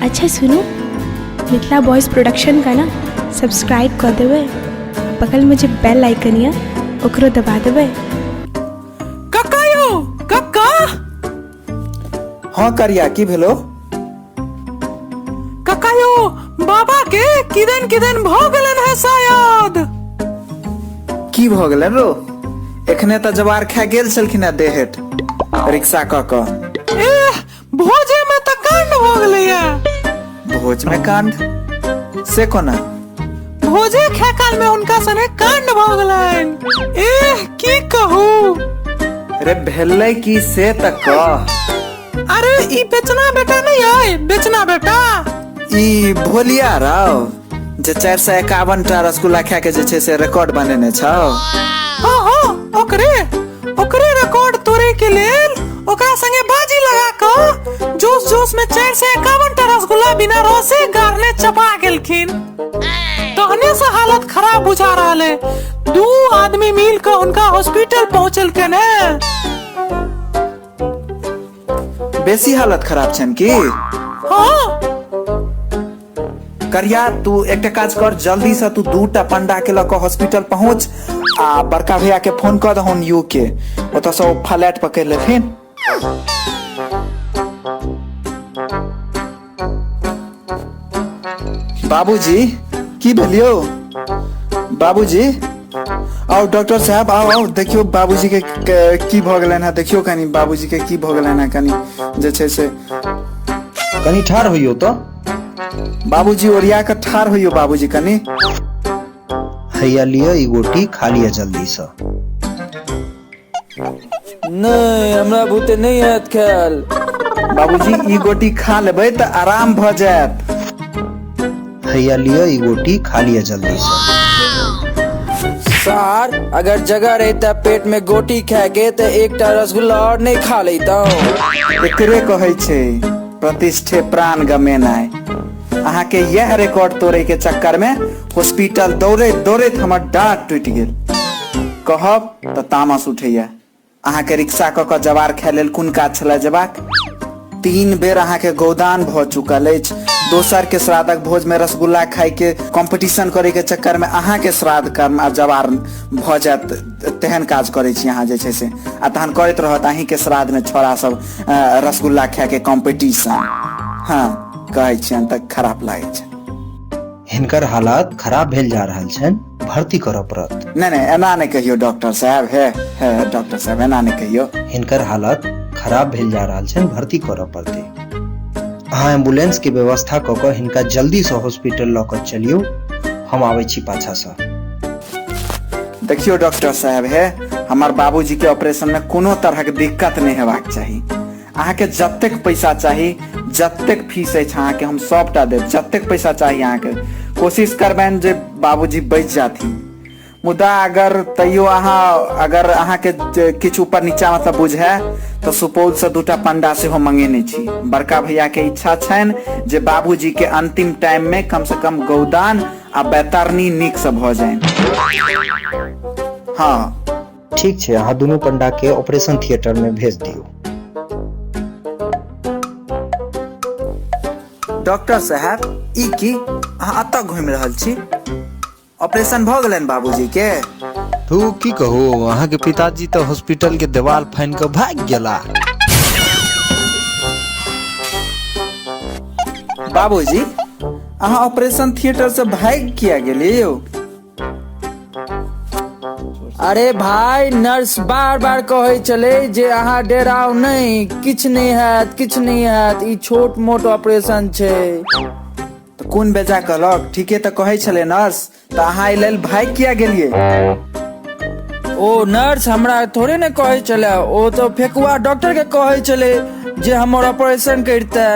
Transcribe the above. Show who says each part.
Speaker 1: अच्छा सुनू, Mithila boys production का ना सब्सक्राइब कऽ देबै, बगलमे जे बेल आइकन यऽ ओकरो दबा देबै।
Speaker 2: कक्का यौ कक्का।
Speaker 3: हाँ करिया, की भेलो?
Speaker 2: कक्का यौ, बाबा के किदन किदन भऽ गेलन है शायद।
Speaker 3: की भऽ गेलन रो? एखने तऽ जवार खा गेल छलखिन हेँ देहट रिक्शा कऽ कऽ।
Speaker 2: एह, भोजे में तऽ कांड भऽ गेलैया।
Speaker 3: भोज में कांड से कोना?
Speaker 2: भोजे खाय काल में हुनका सने कांड भऽ गेलनि। एह, की कहू।
Speaker 3: रे भेलै की से तऽ कह।
Speaker 2: अरे ई बेचना बेटा नहीं है, बेचना बेटा।
Speaker 3: ई भोलिया राव जे 451 टा रसगुल्ला खा के जे छै से रिकॉर्ड बनेने छौ।
Speaker 2: हाँ हाँ, ओकरे ओकरे रिकॉर्ड तोड़े के लेल ओकरा संगे बाजी लगा क जोश जोश में 451 टा रसगुल्ला बिना रसे गारने चपा गेलखिन। तहने से हालत खराब बुझा रहल है। 2 आदमी मिल के उनका हॉस्पिटल पहुंचलकन है।
Speaker 3: बेसी हालत खराब छन की?
Speaker 2: हाँ।
Speaker 3: करिया, तू एकटा काज कर, जल्दी से तू 2टा पंडा के लऽ कऽ हॉस्पिटल पहुंच आ बड़का भैया के फोन कऽ दहुन you के, ओतऽ से ओ फ्लैट पकड़ लेथिन। बाबूजी की भेलियो? बाबूजी आओ, डॉक्टर साहब आओ आओ, देखियो बाबूजी के की भऽ गेलनि हेँ, देखियो कनी बाबूजी के की भऽ गेलनि हेँ, कनी जे छै से
Speaker 4: कनी ठाढ़ होइयो तऽ।
Speaker 3: बाबूजी ओरिया कऽ ठाढ़ होइयो बाबूजी कनी।
Speaker 4: हैया लिअ ई गोटी, खा लिअ जल्दी सँ।
Speaker 5: नहि, हमरा बुते नहि हैत खायल।
Speaker 3: बाबूजी ई गोटी खा लेबै तऽ आराम भऽ जायत।
Speaker 4: हैया लिअ ई गोटी, खा लिअ जल्दी सँ।
Speaker 5: सार, अगर जगह रहितै पेट में गोटी खाय के तऽ एकटा रसगुल्ला और नहि खा लैतहुँ।
Speaker 3: एकरे कहै छै प्रतिष्ठे प्राण गमेनाइ। अहाँ के यह रिकॉर्ड तोड़े के चक्कर में हॉस्पिटल दौड़ैत दौड़ैत हमर डाँट टूटि गेल। कहब तऽ तामस उठैया। अहाँ के रिक्शा कऽ कऽ जवार खाय लेल कोन काज छलै जेबाक? 3 बेर अहाँ के गौदान भऽ चुकल अछि। दोसर के श्राद्धक भोज में रसगुल्ला खाय के कंपटीशन करे के चक्कर में अहाँ के श्राद्ध कर्म आ जवार भऽ जायत, तेहन काज करै छी अहाँ जे छै से। आ तहन करैत रहत अहीं के श्राद्ध में छोड़ा सब रसगुल्ला खाय के कंपटीशन। हाँ कहै छियनि तऽ खराब लागै छै।
Speaker 4: हिनकर हालात खराब भेल जा रहल छनि, भर्ती करऽ पड़त।
Speaker 3: नहि नहि, एना नहि कहियौ डॉक्टर साहब, हे हे डॉक्टर साहब एना नहि कहियौ।
Speaker 4: हिनकर हालत खराब भेल जा रहल छनि, भर्ती करऽ पड़तै। अहाँ एम्बुलेंस के व्यवस्था कऽ कऽ हिनका जल्दी सँ हॉस्पिटल लऽ कऽ चलियौ, हम आबै छी पाछा सँ।
Speaker 3: देखियौ डॉक्टर साहब, हे हमर बाबूजी के ऑपरेशन में कोनो तरहक दिक्कत नहि हेबाक चाही। अहाँके जतेक पैसा चाही, जतेक फीस अछि अहाँके हम सबटा देब, जतेक पैसा चाही अहाँके। कोशिश करबनि जे बाबूजी बचि जाथिन। मुदा अगर तैयो अहाँ अगर अहाँके किछु ऊपर नीचा मतलब बुझाय तऽ सुपौल से 2टा पंडा सेहो मंगेने छी। बड़का भैया के इच्छा छनि जे बाबूजी के अंतिम टाइम में कम से कम गौदान आ बैतरणी नीक से भऽ जानि। हाँ
Speaker 4: ठीक छै, अहाँ दुनू पंडा के ऑपरेशन थिएटर में भेज दियौ।
Speaker 3: डॉक्टर साहब, ई की अहाँ एतऽ घुमि रहल छी? ऑपरेशन भऽ गेलनि बाबूजी के?
Speaker 4: तू की कहू, अहाँ के पिताजी तऽ हॉस्पिटल के देवाल फानि कऽ भागि गेला।
Speaker 3: बाबूजी, अहाँ ऑपरेशन थिएटर से भागि किया गेलियै यौ?
Speaker 5: अरे भाई, नर्स बार बार कहै छलै जे अहाँ डेराउ नहि, किछु नहि हैत, किछु नहि हैत, ई छोट मोट ऑपरेशन छै।
Speaker 3: तऽ कोन बेजा कहलक? ठीके तऽ कहै छलै नर्स, तऽ अहाँ एहि लेल भागि किया गेलियै?
Speaker 5: ओ नर्स हमरा थोड़े ने कहै छलै, ओ तऽ फेकुआ डॉक्टर के कहै छलै जे हमर ऑपरेशन करितै।